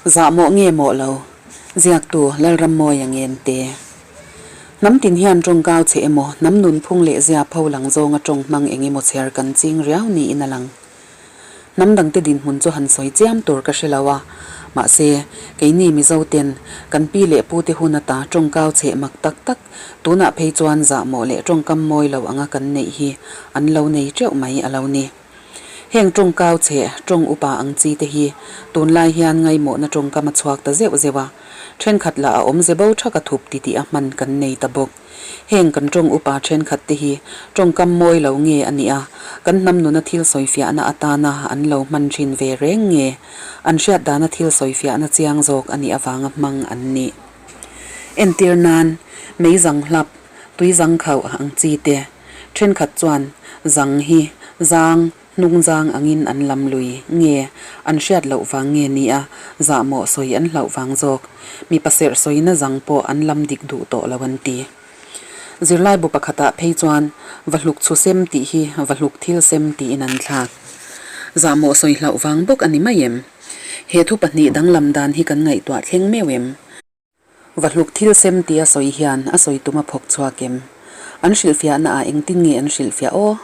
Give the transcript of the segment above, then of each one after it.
Zahmawh nge mawh lo? Ziaktu Lalrammawia Ngente. Hnam tin hian tawngkau che emaw, hnam nunphung leh zia pho lang zawnga tawng hmang eng emaw chhiar kan ching riau niin a lang. Hnam dangte dinhmun chu han sawi chiam tur ka hre lo a, mahse, keini Mizo ten kan pi leh pute hun ata tawngkau cheh mak tak tak, tunah phei chuan zahmawh leh tawngkam mawi lo anga kan neih hi an lo nei teuh mai a lo ni. Heng tawngkau cheh, tawng upa ang chi te hi tunlai hian ngaimawhna tawngkam a chhuak ta zeuh zeuh a, thenkhat lah a awmze bo thak a thup titih a hman kan nei ta bawk. Heng kan tawng upa thenkhat te hi tawngkam mawi lo nge a nih a, kan hnam nuna thil sawifiahna atana an lo hman thin ve reng nge, an hriat dana thil sawifiahna chiang zawk a nih avanga hmang an nih. Entir nan, meizang hlap, tuizang khauh ang chi te, Thenkhat chuan zang hi zang, hnung zang angin an lam lui nge an hriat loh vang nge ni a, zahmawh sawi an hlauh vang zawk. Mipa serh sawina zang pawh an lam dik duh tawh lo an ti. Zirlaibu pakhatah phei chuan vahluk chhu sem tih hi vahluk thil sem tiin an thlak. Zahmawh sawi hlauh vang bawk a ni mai em? He thu pahnih danglam dan hi kan ngaihtuah thleng meuh em? Vahluk thil sem tia sawi hian a sawi tum a phawk chhuak em? An hrilhfiahna ah engtin nge an hrilhfiah aw?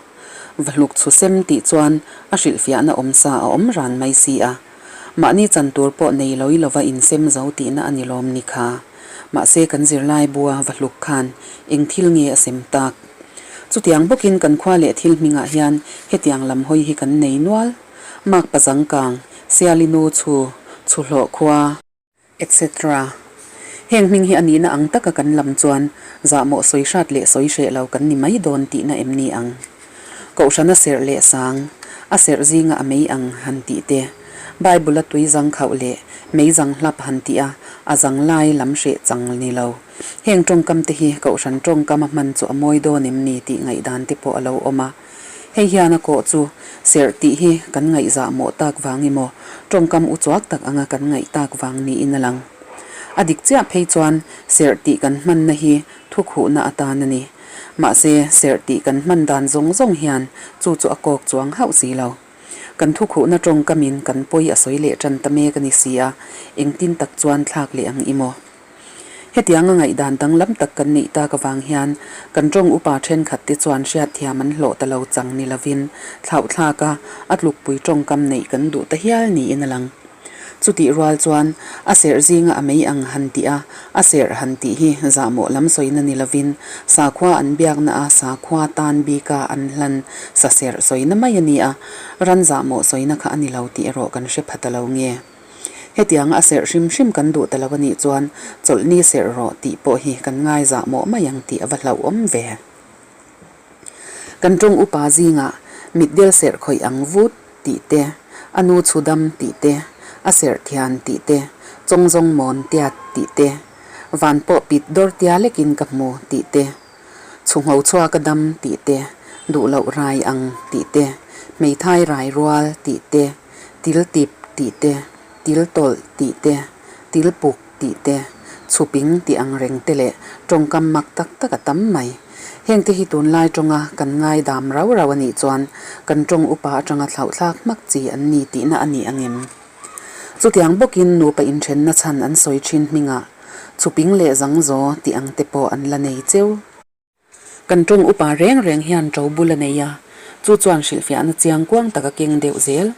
Vahluk chhu sem tih chuan a hrilhfiahna awm sa a awm ran mai si a. Mahni chan tur pawh nei loi lova insem zo tihna a ni lawm ni kha. Mahse kan zirlai bua vahluk khan eng thil nge a sem tak? Chutiang bawkin kan khua leh thil hmingah hian hetiang lam hawi hi kan nei nual. Makpa zangkang, Sialinu chhu, chhuhlawh khua. Etc. Heng hming hi a nihna ang taka kan lam chuan zahmawh sawi hrat leh sawi hreh lo kan ni mai dawn tihna em ni ang? Kohhran a serh leh sang, a serh zinga a mei ang han tih te, Bible a tui zang khauh leh mei zang hlap han tih a, a zang lai lam hreh chang ni lo. Heng tawngkam te hi kohhran tawngkam a hman chu a mawi dawn em ni tih ngaihdan te pawh a lo awm a. Hei hian a kawh chu serh tih hi kan ngaihzah mawh tak vang emaw, tawngkam u chuak tak anga kan ngaih tak vang niin a lang. A dik chiah phei chuan serh tih kan hmanna hi thukhuhna atan a ni. Mahse, serh tih kan hman dan zawng zawng hian chu chu a kawk chuang hauh si lo. Kan thukhuhna tawngkamin kan pawi a sawi leh tan ta mek a ni si a, engtin tak chuan thlak leh ang i maw? Hetianga ngaihdan danglam tak kan neih tak avang hian kan tawng upa thenkhat te chuan hriatthiam an hlawh ta lo chang ni lovin thlauhthlak a, a tlukpui tawngkam neih kan duh ta hial niin a lang. Chutih rual chuan a serh zinga a mei ang han tih a, a serh han tih hi zahmawh lam sawina ni lovin sakhua an biakna a sakhua tan bika an hlan sa serh sawina mai a ni a, ran zahmawh sawina kha a ni lo tih erawh kan hre pha ta lo nge. Hetianga a serh hrim hrim kan duh ta lo a nih chuan chawlhni serh rawh tih pawh hi kan ngaizah mawh mai ang tih a va hlauhawm ve. Kan tawng upa zingah mitdel serh khawih ang vut tih te, a nu chhu dam tih te, a serh thian tih te, chawngzawng mawn tiat tih te, van pawh pit dawr tia lekin ka hmu tih te, chhu ngho chhuak a dam tih te, duh loh rai ang tih te, hmeithai rai rual tih te, Til tip tih te, til tawlh tih te, til puk tih te, chhuping tih ang reng te leh tawngkam mak tak tak a tam mai. Hengte hi tunlai tawnga kan ngaidam rau rau a nih chuan kan tawng upa atanga thlauhthlak hmak chi an ni tihna a ni ang em? Chutiang bawkin nupa inthenna chhan an sawi thin hmingah chhuping leh zangzaw tih ang te pawh an la nei cheu. Kan tawng upa reng reng hian to bul a nei a, chu chuan hrilhfiahna chiang kuang tak a keng deuh zel.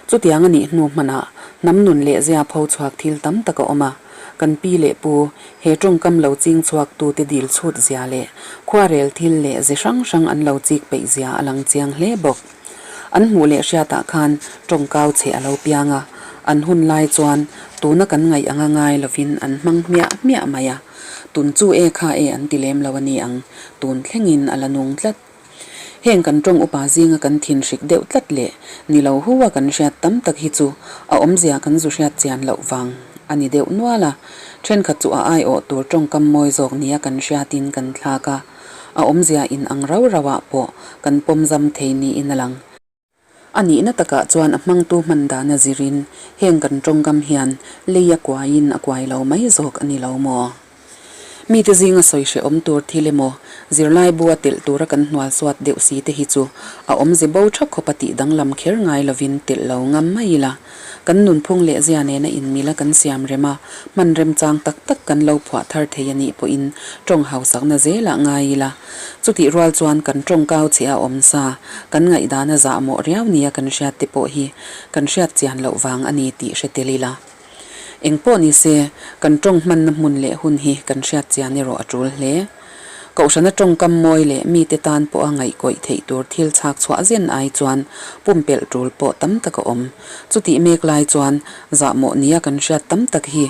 Chutiang a nih hnu hmanah hnam nun leh zia pho chhuak thil tam tak a awm a, kan pi leh pu he tawngkam lo ching chhuak tute dil chhut zia leh khuarel thil leh ze hrang hrang an lo chik peih zia a lang chiang hle bawk. An hmuh leh hriatah khan tawngkau chhe a lo piang a, an hun lai chuan tuna kan ngaih anga ngai lovin an hmang hmiah hmiah mai a. Tun chu e kha e an ti lem lo a ni ang, tun thlengin a la nung tlat. Heng kan tawng upa zinga kan thin hrik deuh tlat leh ni lo hu a kan hriat tam tak hi chu a awmzia kan zu hriat chian loh vang a ni deuh nual a, thenkhat chu a aiawh tur tawngkam mawi zawk nia kan hriatin kan thlak a, a awmzia in ang rau rau ah pawh kan pawm zam thei niin a lang. A nihna takah chuan a hmangtu hman dana zirin heng kan tawngkam hian lei a kuaiin a kuai lo mai zawk a ni lo maw? Mite zinga sawi hrehawm tur thil emaw, zirlai bua telh tura kan hnual suat deuh si te hi chu a awmze bo tha khawp a tih danglam kher ngai lovin telh lo ngam mai ila. Kan nunphung leh zia nena inmila kan siam rem a, hman remchang tak tak kan lo phuah thar thei a nih pawhin ṭawng hausakna zelah ngai ila. Chutih rual chuan kan ṭawng kau chhe a awm sa, kan ngaihdana zahmawh riau nia kan hriat te pawh hi kan hriat chian loh vang a ni tih hre tel ila. Eng pawh ni se, kan ṭawng hmanna hmun leh hun hi kan hriat chian erawh a ṭul hle. Kohhrana ṭawngkam mawi leh mite tan pawha ngaihkawih theih tur thil chhak chhuah zen ai chuan pumpelh ṭul pawh tam tak a awm. Chutih mek lai chuan zahmawh nia kan hriat tam tak hi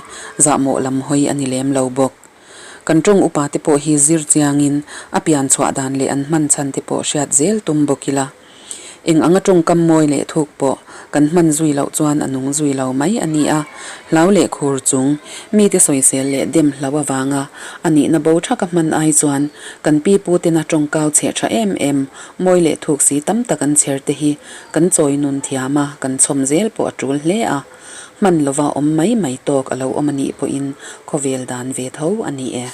zahmawh lam hawi a ni lem lo bawk. Kan ṭawng upa te pawh hi zir chiangin a pian chhuah dan leh an hman chhan te pawh hriat zel tum bawk ila. Eng anga tawngkam mawi leh thuk pawh kan hman zui loh chuan a nung zui lo mai a ni a, hlau leh khur chung, mite sawisel leh dem hlo avanga a nihna bo thaka hman ai chuan kan pi pu tena tawngkau chheh tha em em, mawi leh thuk si tam tak an chher te hi kan chawi nun thiam a, kan chhawm zel pawh a tul hle a. Hman lova awm mai mai tawk a lo awm a nih pawhin khawvel dan ve tho a ni e.